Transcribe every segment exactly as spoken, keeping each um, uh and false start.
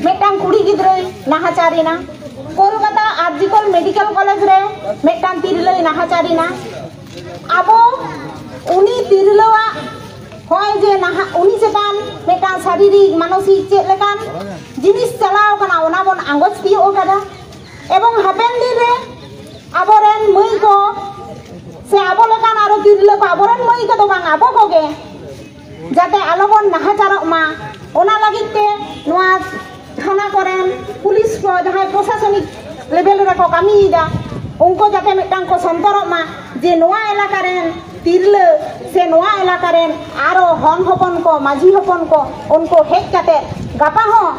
ᱢᱤᱫᱴᱟᱝ ᱠᱩᱲᱤ ᱜᱤᱫᱽᱨᱟᱹᱭ ᱱᱟᱦᱟᱪᱟᱨ ᱮᱱᱟ᱾ ᱠᱳᱞᱠᱟᱛᱟ ᱟᱨ ᱡᱤ ᱠᱚᱨ ᱢᱮᱰᱤᱠᱮᱞ ᱠᱚᱞᱮᱡᱽ ᱨᱮ ᱢᱤᱫᱴᱟᱝ ᱛᱤᱨᱞᱟᱹᱭ ᱱᱟᱦᱟᱪᱟᱨ ᱮᱱᱟ᱾ ᱟᱵᱚ ᱩᱱᱤ ᱛᱤᱨᱞᱟᱹᱣᱟᱜ ᱦᱚᱸᱜᱼᱚᱭ ᱡᱮ ᱱᱟᱦᱟᱜ ᱩᱱᱤ ᱪᱮᱛᱟᱱ ᱢᱤᱫᱴᱟᱝ ᱥᱟᱨᱤᱨᱤᱠ ᱢᱟᱱᱚᱥᱤᱠ ᱪᱮᱫ ᱞᱮᱠᱟᱱ ᱡᱤᱱᱤᱥ ᱪᱟᱞᱟᱣ ᱠᱟᱱᱟ, ᱚᱱᱟ ᱵᱚᱱ ᱟᱸᱜᱚᱪ ᱛᱤᱭᱳᱜ ᱟᱠᱟᱫᱟ᱾ ᱮᱵᱚᱝ ᱦᱟᱯᱮᱱ ᱫᱤᱱ ᱨᱮ ᱟᱵᱚᱨᱮᱱ ᱢᱟᱹᱭ ᱠᱚ ᱥᱮ ᱟᱵᱚ ᱞᱮᱠᱟᱱ ᱟᱨᱚ ᱛᱤᱨᱞᱟᱹ ᱠᱚ, ᱟᱵᱚᱨᱮᱱ ᱢᱟᱹᱭ ᱠᱚᱫᱚ ᱵᱟᱝ, ᱟᱵᱚ ᱠᱚᱜᱮ ᱡᱟᱛᱮ ᱟᱞᱚᱵᱚᱱ ᱱᱟᱦᱟᱪᱟᱨᱚᱜ ᱢᱟ, ᱚᱱᱟ ᱞᱟᱹᱜᱤᱫ ᱛᱮ ᱱᱚᱣᱟ ᱛᱷᱟᱱᱟ ᱠᱚᱨᱮᱱ ᱯᱩᱞᱤᱥ ᱠᱚ, ᱡᱟᱦᱟᱸᱭ ᱯᱨᱚᱥᱟᱥᱚᱱᱤᱠ ᱞᱮᱵᱮᱞ ᱨᱮᱠᱚ ᱠᱟᱹᱢᱤᱭᱮᱫᱟ, ᱩᱱᱠᱩ ᱡᱟᱛᱮ ᱢᱤᱫᱴᱟᱝ ᱠᱚ ᱥᱚᱱᱛᱚᱨᱚᱜ ᱢᱟ ᱡᱮ ᱱᱚᱣᱟ ᱮᱞᱟᱠᱟ ᱨᱮᱱ ᱛᱤᱨᱞᱟᱹ ᱥᱮ ᱱᱚᱣᱟ ᱮᱞᱟᱠᱟ ᱨᱮᱱ ᱟᱨᱚ ᱦᱚᱱ ᱦᱚᱯᱚᱱ ᱠᱚ, ᱢᱟᱹᱡᱷᱤ ᱦᱚᱯᱚᱱ ᱠᱚ, ᱩᱱᱠᱩ ᱦᱮᱡ ᱠᱟᱛᱮ ᱜᱟᱯᱟ ᱦᱚᱸ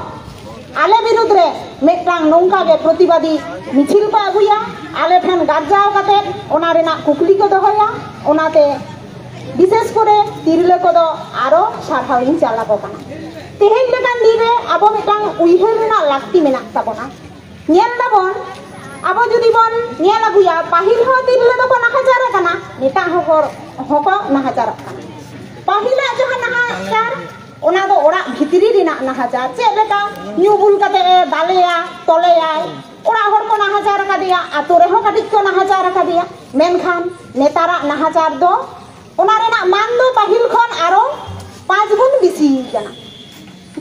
ᱟᱞᱮ ᱵᱤᱨᱩᱫᱽ ᱨᱮ ᱢᱤᱫᱴᱟᱝ ᱱᱚᱝᱠᱟ ᱜᱮ ᱯᱨᱚᱛᱤᱵᱟᱫᱤ ᱢᱤᱪᱷᱤᱞ ᱠᱚ ᱟᱹᱜᱩᱭᱟ, ᱟᱞᱮ ᱴᱷᱮᱱ ᱜᱟᱨᱡᱟᱣ ᱠᱟᱛᱮ ᱚᱱᱟ ᱨᱮᱱᱟᱜ ᱠᱩᱠᱞᱤ ᱠᱚ ᱫᱚᱦᱚᱭᱟ᱾ ᱚᱱᱟᱛᱮ ᱵᱤᱥᱮᱥ ᱠᱚᱨᱮ ᱛᱤᱨᱞᱟᱹ ᱠᱚᱫᱚ ᱟᱨᱚ ᱥᱟᱨᱦᱟᱣ ᱤᱧ ᱪᱟᱞ ᱟᱠᱚ ᱠᱟᱱᱟ᱾ ᱛᱮᱦᱮᱧ ᱞᱮᱠᱟᱱ ᱫᱤᱱ ᱨᱮ ᱟᱵᱚ ᱢᱤᱫᱴᱟᱝ ᱩᱭᱦᱟᱹᱨ ᱨᱮᱱᱟᱜ ᱞᱟᱹᱠᱛᱤ ᱢᱮᱱᱟᱜ ᱛᱟᱵᱚᱱᱟ᱾ ᱧᱮᱞ ᱫᱟᱵᱚᱱ, ᱟᱵᱚ ᱡᱩᱫᱤ ᱵᱚᱱ ᱧᱮᱞ ᱟᱹᱜᱩᱭᱟ, ᱯᱟᱹᱦᱤᱞ ᱦᱚᱸ ᱛᱤᱨᱞᱟᱹ ᱫᱚᱠᱚ ᱱᱟᱦᱟᱪᱟᱨ ᱟᱠᱟᱱᱟ, ᱱᱮᱛᱟᱨ ᱦᱚᱸᱠᱚ ᱦᱚᱸᱠᱚ ᱱᱟᱦᱟᱪᱟᱨᱚᱜ ᱠᱟᱱᱟ᱾ ᱯᱟᱹᱦᱤᱞᱟᱜ ᱡᱟᱦᱟᱸ ᱱᱟᱦᱟᱪᱟᱨ, ᱚᱱᱟ ᱫᱚ ᱚᱲᱟᱜ ᱵᱷᱤᱛᱨᱤ ᱨᱮᱱᱟᱜ ᱱᱟᱦᱟᱪᱟᱨ᱾ ᱪᱮᱫ ᱞᱮᱠᱟ? ᱧᱩ ᱵᱩᱞ ᱠᱟᱛᱮ ᱮ ᱫᱟᱞᱮᱭᱟ, ᱛᱚᱞᱮᱭᱟᱭ, ᱚᱲᱟᱜ ᱦᱚᱲ ᱠᱚ ᱱᱟᱦᱟᱪᱟᱨ ᱟᱠᱟᱫᱮᱭᱟ, ᱟᱛᱳ ᱨᱮᱦᱚᱸ ᱠᱟᱹᱴᱤᱡ ᱠᱚ ᱱᱟᱦᱟᱪᱟᱨ ᱟᱠᱟᱫᱮᱭᱟ᱾ ᱢᱮᱱᱠᱷᱟᱱ ᱱᱮᱛᱟᱨᱟᱜ ᱱᱟᱦᱟᱪᱟᱨ ᱫᱚ, ᱚᱱᱟ ᱨᱮᱱᱟᱜ ᱢᱟᱱ ᱫᱚ ᱯᱟᱹᱦᱤᱞ ᱠᱷᱚᱱ ᱟᱨᱚ ᱯᱟᱸᱪ ᱜᱩᱱ ᱵᱮᱥᱤ ᱠᱟᱱᱟ᱾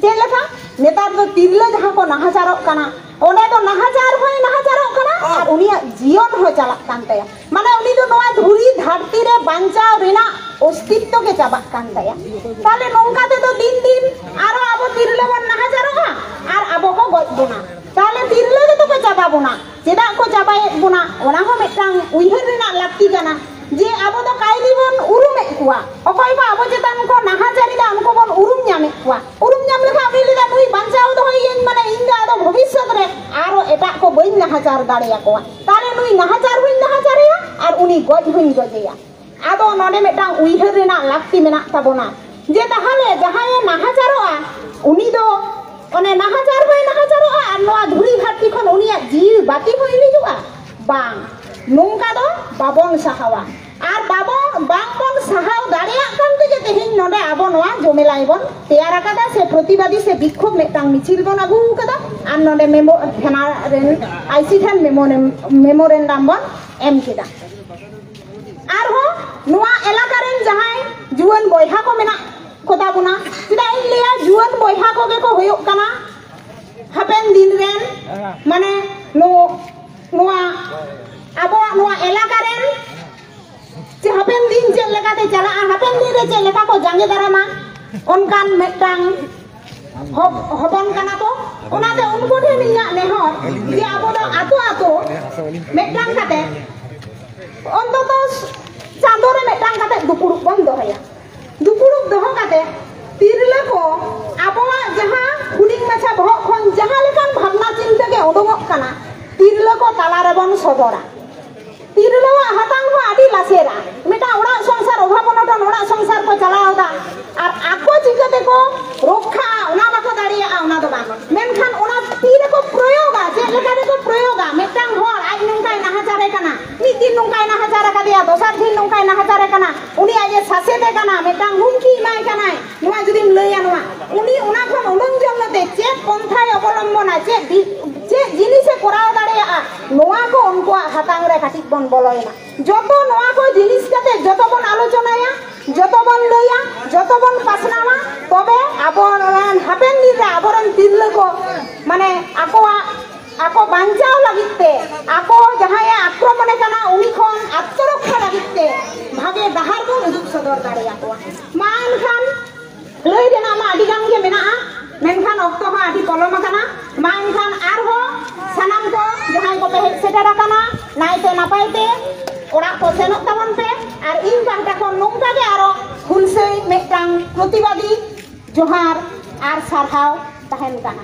ᱪᱮᱫ ᱞᱮᱠᱟ? ᱱᱮᱛᱟᱨ ᱫᱚ ᱛᱤᱨᱞᱟᱹ ᱡᱟᱦᱟᱸ ᱠᱚ ᱱᱟᱦᱟᱪᱟᱨᱚᱜ ᱠᱟᱱᱟ, ᱚᱸᱰᱮ ᱫᱚ ᱱᱟᱦᱟᱪᱟᱨ ᱦᱚᱸᱭ ᱱᱟᱦᱟᱪᱟᱨᱚᱜ ᱠᱟᱱᱟ ᱟᱨ ᱩᱱᱤᱭᱟᱜ ᱡᱤᱭᱚᱱ ᱦᱚᱸ ᱪᱟᱞᱟᱜ ᱠᱟᱱ ᱛᱟᱭᱟ᱾ ᱢᱟᱱᱮ ᱩᱱᱤ ᱫᱚ ᱱᱚᱣᱟ ᱫᱷᱩᱲᱤ ᱫᱷᱟᱹᱨᱛᱤ ᱨᱮ ᱵᱟᱧᱪᱟᱣ ᱨᱮᱱᱟᱜ ᱚᱥᱛᱤᱛᱛᱚ ᱜᱮ ᱪᱟᱵᱟᱜ ᱠᱟᱱ ᱛᱟᱭᱟ᱾ ᱛᱟᱦᱞᱮ ᱱᱚᱝᱠᱟ ᱛᱮᱫᱚ ᱫᱤᱱ ᱫᱤᱱ ᱟᱨᱚ ᱟᱵᱚ ᱛᱤᱨᱞᱟᱹ ᱵᱚᱱ ᱱᱟᱦᱟᱪᱟᱨᱚᱜᱼᱟ ᱟᱨ ᱟᱵᱚ ᱠᱚ ᱜᱚᱡ ᱵᱚᱱᱟ᱾ ᱛᱟᱦᱞᱮ ᱛᱤᱨᱞᱟᱹ ᱜᱮᱛᱚ ᱠᱚ ᱪᱟᱵᱟ ᱵᱚᱱᱟ᱾ ᱪᱮᱫᱟᱜ ᱠᱚ ᱪᱟᱵᱟᱭᱮᱫ ᱵᱚᱱᱟ, ᱚᱱᱟ ᱦᱚᱸ ᱢᱤᱫᱴᱟᱝ ᱩᱭᱦᱟᱹᱨ ᱨᱮᱱᱟᱜ ᱞᱟᱹᱠᱛᱤ ᱠᱟᱱᱟ᱾ ᱡᱮ ᱟᱵᱚ ᱫᱚ ᱠᱟᱹᱭᱫᱤ ᱵᱚᱱ ᱩᱨᱩᱢᱮᱫ ᱠᱚᱣᱟ, ᱚᱠᱚᱭ ᱠᱚ ᱟᱵᱚ ᱪᱮᱛᱟᱱ ᱠᱚ ᱱᱟᱦᱟᱪᱟᱨ ᱮᱫᱟ, ᱩᱱᱠᱩ ᱵᱚᱱ ᱩᱨᱩᱢ ᱧᱟᱢᱮᱫ ᱠᱚᱣᱟ᱾ ᱩᱨᱩᱢ ᱧᱟᱢ ᱞᱮᱠᱷᱟᱱ ᱩᱱᱤ ᱞᱟᱹᱭᱫᱟ, "ᱱᱩᱭ ᱵᱟᱧᱪᱟᱣ ᱫᱚᱦᱚᱭᱮᱭᱟᱹᱧ, ᱢᱟᱱᱮ ᱤᱧ ᱫᱚ ᱟᱫᱚ ᱵᱷᱚᱵᱤᱥᱥᱚᱛ ᱨᱮ ᱟᱨᱚ ᱮᱴᱟᱜ ᱠᱚ ᱵᱟᱹᱧ ᱱᱟᱦᱟᱪᱟᱨ ᱫᱟᱲᱮᱭᱟᱠᱚᱣᱟ, ᱛᱟᱦᱞᱮ ᱱᱩᱭ ᱱᱟᱦᱟᱪᱟᱨ ᱦᱚᱸᱧ ᱱᱟᱦᱟᱪᱟᱨᱮᱭᱟ ᱟᱨ ᱩᱱᱤ ᱜᱚᱡ ᱦᱚᱸᱧ ᱜᱚᱡᱮᱭᱟ᱾" ᱟᱫᱚ ᱱᱚᱰᱮ ᱢᱤᱫᱴᱟᱝ ᱩᱭᱦᱟᱹᱨ ᱨᱮᱱᱟᱜ ᱞᱟᱹᱠᱛᱤ ᱢᱮᱱᱟᱜ ᱛᱟᱵᱚᱱᱟ, ᱡᱮ ᱛᱟᱦᱞᱮ ᱡᱟᱦᱟᱸᱭᱮ ᱱᱟᱦᱟᱪᱟᱨᱚᱜᱼᱟ, ᱩᱱᱤ ᱫᱚ ᱚᱱᱮ ᱱᱟᱦᱟᱪᱟᱨ ᱦᱚᱸᱭ ᱱᱟᱦᱟᱪᱟᱨᱚᱜᱼᱟ ᱟᱨ ᱱᱚᱣᱟ ᱫᱷᱩᱲᱤ ᱫᱷᱟᱹᱨᱛᱤ ᱠᱷᱚᱱ ᱩᱱᱤᱭᱟᱜ ᱡᱤᱣᱤ ᱵᱟᱹᱛᱤ ᱦᱚᱸ ᱤᱬᱤᱡᱚᱜᱼᱟ? ᱵᱟᱝ᱾ ᱱᱚᱝᱠᱟ ᱫᱚ ᱵᱟᱵᱚᱱ ᱥᱟᱦᱟᱣᱟ᱾ ᱟᱨ ᱵᱟᱵᱚᱱ, ᱵᱟᱝᱵᱚᱱ ᱥᱟᱦᱟᱣ ᱫᱟᱲᱮᱭᱟᱜ ᱠᱟᱱ ᱛᱮᱜᱮ ᱛᱮᱦᱮᱧ ᱱᱚᱰᱮ ᱟᱵᱚ ᱱᱚᱣᱟ ᱡᱚᱢᱮᱞᱟᱭ ᱵᱚᱱ ᱛᱮᱭᱟᱨ ᱟᱠᱟᱫᱟ ᱥᱮ ᱯᱨᱚᱛᱤᱵᱟᱫᱤ ᱥᱮ ᱵᱤᱠᱠᱷᱳᱵ ᱢᱤᱫᱴᱟᱝ ᱢᱤᱪᱷᱤᱞ ᱵᱚᱱ ᱟᱹᱜᱩ ᱟᱠᱟᱫᱟ, ᱟᱨ ᱱᱚᱰᱮ ᱢᱮᱢᱳ ᱛᱷᱟᱱᱟ ᱨᱮᱱ ᱟᱭᱥᱤ ᱴᱷᱮᱱ ᱢᱮᱢᱳᱨᱮᱱᱰᱟᱢ ᱵᱚᱱ ᱮᱢ ᱠᱮᱫᱟ᱾ ᱟᱨᱦᱚᱸ ᱱᱚᱣᱟ ᱮᱞᱟᱠᱟ ᱨᱮᱱ ᱡᱟᱦᱟᱸᱭ ᱡᱩᱣᱟᱹᱱ ᱵᱚᱭᱦᱟ ᱠᱚ ᱢᱮᱱᱟᱜ ᱠᱚᱛᱟ ᱵᱚᱱᱟ, ᱪᱮᱫᱟᱜ ᱤᱧ ᱞᱟᱹᱭᱟ, ᱡᱩᱣᱟᱹᱱ ᱵᱚᱭᱦᱟ ᱠᱚᱜᱮ ᱠᱚ ᱦᱩᱭᱩᱜ ᱠᱟᱱᱟ ᱦᱟᱯᱮᱱ ᱫᱤᱱ ᱨᱮᱱ, ᱢᱟᱱᱮ ᱱᱚ-, ᱱᱚᱣᱟ ᱟᱵᱚᱣᱟᱜ ᱱᱚᱣᱟ ᱮᱞᱟᱠᱟ ᱨᱮᱱ ᱪᱮ ᱦᱟᱯᱮᱱ ᱫᱤᱱ ᱪᱮᱫ ᱞᱮᱠᱟᱛᱮ ᱪᱟᱞᱟᱜᱼᱟ, ᱦᱟᱯᱮᱱ ᱫᱤᱱ ᱨᱮ ᱪᱮᱫ ᱞᱮᱠᱟ ᱠᱚ ᱡᱟᱸᱜᱮ ᱫᱟᱨᱟᱢᱟ, ᱚᱱᱠᱟᱱ ᱢᱤᱫᱴᱟᱝ ᱦᱚᱯ-, ᱦᱚᱯᱚᱱ ᱠᱟᱱᱟ ᱠᱚ᱾ ᱚᱱᱟᱛᱮ ᱩᱱᱠᱩ ᱴᱷᱮᱱ ᱤᱧᱟᱹᱜ ᱱᱮᱦᱚᱨ ᱡᱮ ᱟᱵᱚ ᱫᱚ ᱟᱛᱳ ᱟᱛᱳ ᱢᱤᱫᱴᱟᱝ ᱠᱟᱛᱮ, ᱚᱱᱛᱚᱛᱚ ᱪᱟᱸᱫᱳ ᱨᱮ ᱢᱤᱫᱴᱟᱝ ᱠᱟᱛᱮ ᱫᱩᱯᱲᱩᱵ ᱵᱚᱱ ᱫᱚᱦᱚᱭᱟ᱾ ᱫᱩᱯᱲᱩᱵ ᱫᱚᱦᱚ ᱠᱟᱛᱮ ᱛᱤᱨᱞᱟᱹ ᱠᱚ ᱟᱵᱚᱣᱟᱜ ᱡᱟᱦᱟᱸ ᱦᱩᱰᱤᱧ ᱢᱟᱪᱷᱟ ᱵᱚᱦᱚᱜ ᱠᱷᱚᱱ ᱡᱟᱦᱟᱸ ᱞᱮᱠᱟᱱ ᱵᱷᱟᱵᱽᱱᱟ ᱪᱤᱱᱛᱟᱹ ᱜᱮ ᱩᱰᱩᱠᱚᱜ ᱠᱟᱱᱟ, ᱛᱤᱨᱞᱟᱹ ᱠᱚ ᱛᱟᱞᱟ ᱨᱮᱵᱚᱱ ᱥᱚᱫᱚᱨᱟ᱾ ᱛᱤᱨᱞᱟᱹᱣᱟᱜ ᱦᱟᱛᱟᱝ ᱦᱚᱸ ᱟᱹᱰᱤ ᱞᱟᱥᱮᱨᱟ᱾ ᱢᱤᱫᱴᱟᱝ ᱚᱲᱟᱜ ᱥᱚᱝᱥᱟᱨ, ᱚᱵᱷᱟᱵ ᱚᱱᱚᱴᱚᱱ ᱚᱲᱟᱜ ᱥᱚᱝᱥᱟᱨ ᱠᱚ ᱪᱟᱞᱟᱣ ᱮᱫᱟ, ᱟᱨ ᱟᱠᱚ ᱪᱤᱠᱟᱹ ᱛᱮᱠᱚ ᱨᱚᱠᱠᱷᱟᱜᱼᱟ, ᱚᱱᱟ ᱵᱟᱠᱚ ᱫᱟᱲᱮᱭᱟᱜᱼᱟ, ᱚᱱᱟ ᱫᱚ ᱵᱟᱝ᱾ ᱢᱮᱱᱠᱷᱟᱱ ᱚᱱᱟ ᱛᱤ ᱨᱮᱠᱚ ᱯᱨᱚᱭᱳᱜᱟ, ᱪᱮᱫ ᱞᱮᱠᱟ ᱛᱮᱠᱚ ᱯᱨᱚᱭᱳᱜᱟ? ᱢᱤᱫᱴᱟᱝ ᱦᱚᱲ ᱟᱡ ᱱᱚᱝᱠᱟᱭ ᱱᱟᱦᱟᱪᱟᱨᱮ ᱠᱟᱱᱟ, ᱢᱤᱫ ᱫᱤᱱ ᱱᱚᱝᱠᱟᱭ ᱱᱟᱦᱟᱪᱟᱨ ᱟᱠᱟᱫᱮᱭᱟ, ᱫᱚᱥᱟᱨ ᱫᱤᱱ ᱱᱚᱝᱠᱟᱭ ᱱᱟᱦᱟᱪᱟᱨᱮ ᱠᱟᱱᱟ, ᱩᱱᱤ ᱟᱡ ᱮ ᱥᱟᱥᱮᱛᱮ ᱠᱟᱱᱟ, ᱢᱤᱫᱴᱟᱝ ᱦᱩᱢᱠᱤ ᱮᱢᱟᱭ ᱠᱟᱱᱟᱭ, ᱱᱚᱣᱟ ᱡᱩᱫᱤᱢ ᱞᱟᱹᱭᱟ ᱱᱚᱣᱟ, ᱩᱱᱤ ᱚᱱᱟ ᱠᱷᱚᱱ ᱩᱰᱩᱝ ᱡᱚᱝ ᱞᱟᱹᱜᱤᱫ ᱪᱮᱫ ᱯᱚᱱᱛᱷᱟᱭ ᱚᱵᱚᱞᱚᱢᱵᱚᱱᱟ, ᱪᱮᱫ ᱫᱤ-, ᱪᱮᱫ ᱡᱤᱱᱤᱥᱮ ᱠᱚᱨᱟᱣ ᱫᱟᱲᱮᱭᱟᱜᱼᱟ, ᱱᱚᱣᱟ ᱠᱚ ᱩᱱᱠᱩᱣᱟᱜ ᱦᱟᱛᱟᱝ ᱨᱮ ᱠᱟᱹᱴᱤᱡ ᱵᱚᱱ ᱵᱚᱞᱚᱭᱮᱱᱟ᱾ ᱡᱚᱛᱚ ᱱᱚᱣᱟ ᱠᱚ ᱡᱤᱱᱤᱥ ᱠᱟᱛᱮ ᱡᱚᱛᱚ ᱵᱚᱱ ᱟᱞᱳᱪᱚᱱᱟᱭᱟ, ᱡᱚᱛᱚ ᱵᱚᱱ ᱞᱟᱹᱭᱟ, ᱡᱚᱛᱚ ᱵᱚᱱ ᱯᱟᱥᱱᱟᱣᱟ, ᱛᱚᱵᱮ ᱟᱵᱚ ᱱᱚᱣᱟ ᱦᱟᱯᱮᱱ ᱫᱤᱱ ᱨᱮ ᱟᱵᱚᱨᱮᱱ ᱛᱤᱨᱞᱟᱹ ᱠᱚ, ᱢᱟᱱᱮ, ᱟᱠᱚᱣᱟᱜ, ᱟᱠᱚ ᱵᱟᱧᱪᱟᱣ ᱞᱟᱹᱜᱤᱫ ᱛᱮ, ᱟᱠᱚ ᱡᱟᱦᱟᱸᱭᱮ ᱟᱠᱨᱚᱢᱚᱱᱮ ᱠᱟᱱᱟ, ᱩᱱᱤ ᱠᱷᱚᱱ ᱟᱛᱢᱚᱨᱚᱠᱠᱷᱟ ᱞᱟᱹᱜᱤᱫ ᱛᱮ ᱵᱷᱟᱜᱮ ᱰᱟᱦᱟᱨ ᱵᱚᱱ ᱩᱫᱩᱜ ᱥᱚᱫᱚᱨ ᱫᱟᱲᱮᱭᱟᱠᱚᱣᱟ᱾ ᱢᱟ ᱮᱱᱠᱷᱟᱱ ᱞᱟᱹᱭ ᱨᱮᱱᱟᱜ ᱢᱟ ᱟᱹᱰᱤ ᱜᱟᱱ ᱜᱮ ᱢᱮᱱᱟᱜᱼᱟ, ᱢᱮᱱᱠᱷᱟᱱ ᱚᱠᱛᱚ ᱦᱚᱸ ᱟᱹᱰᱤ ᱯᱚᱞᱚᱢ ᱟᱠᱟᱱᱟ᱾ ᱢᱟ ᱮᱱᱠᱷᱟᱱ ᱟᱨᱦᱚᱸ ᱥᱟᱱᱟᱢ ᱠᱚ ᱡᱟᱦᱟᱸᱭ ᱠᱚᱯᱮ ᱦᱮᱡ ᱥᱮᱴᱮᱨ ᱟᱠᱟᱱᱟ, ᱱᱟᱭᱛᱮ ᱱᱟᱯᱟᱭ ᱛᱮ ᱚᱲᱟᱜ ᱠᱚ ᱥᱮᱱᱚᱜ ᱛᱟᱵᱚᱱ ᱯᱮ᱾ ᱟᱨ ᱤᱧ ᱯᱟᱦᱴᱟ ᱠᱷᱚᱱ ᱱᱚᱝᱠᱟ ᱜᱮ ᱟᱨᱚ ᱦᱩᱞᱥᱟᱹᱭ ᱢᱤᱫᱴᱟᱝ ᱯᱨᱚᱛᱤᱵᱟᱫᱤ ᱡᱚᱦᱟᱨ ᱟᱨ ᱥᱟᱨᱦᱟᱣ ᱛᱟᱦᱮᱱ ᱠᱟᱱᱟ᱾